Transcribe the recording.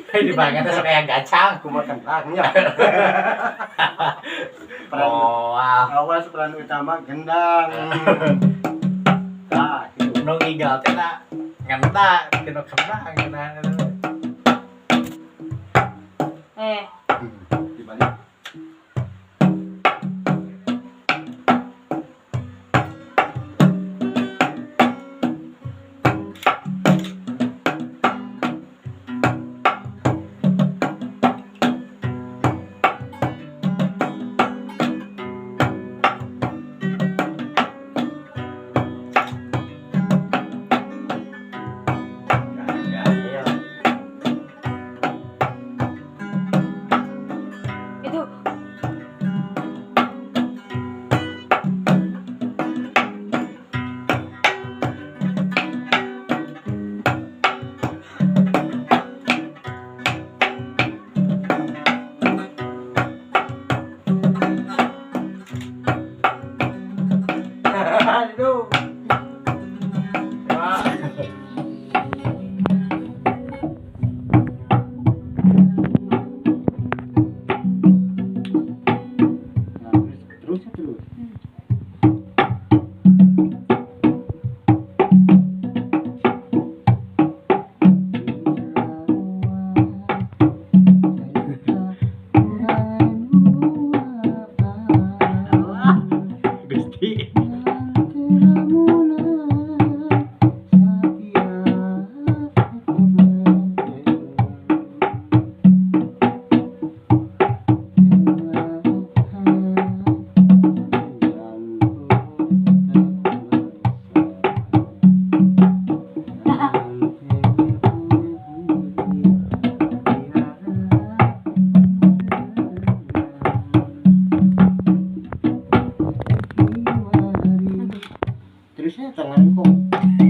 Di bagian teh sok yang gacang. Kumaha kendangnya. Peran Oh, wow. awas peran utama gendang. Nah, gitu. Nu ngigal teh na ngenta tinu kendang cenah. Eh, Dibalik. Gagah. Itu Aduh. Wah. Nah, terus terus terus. Allah. Gusti. Terusnya tangan kok.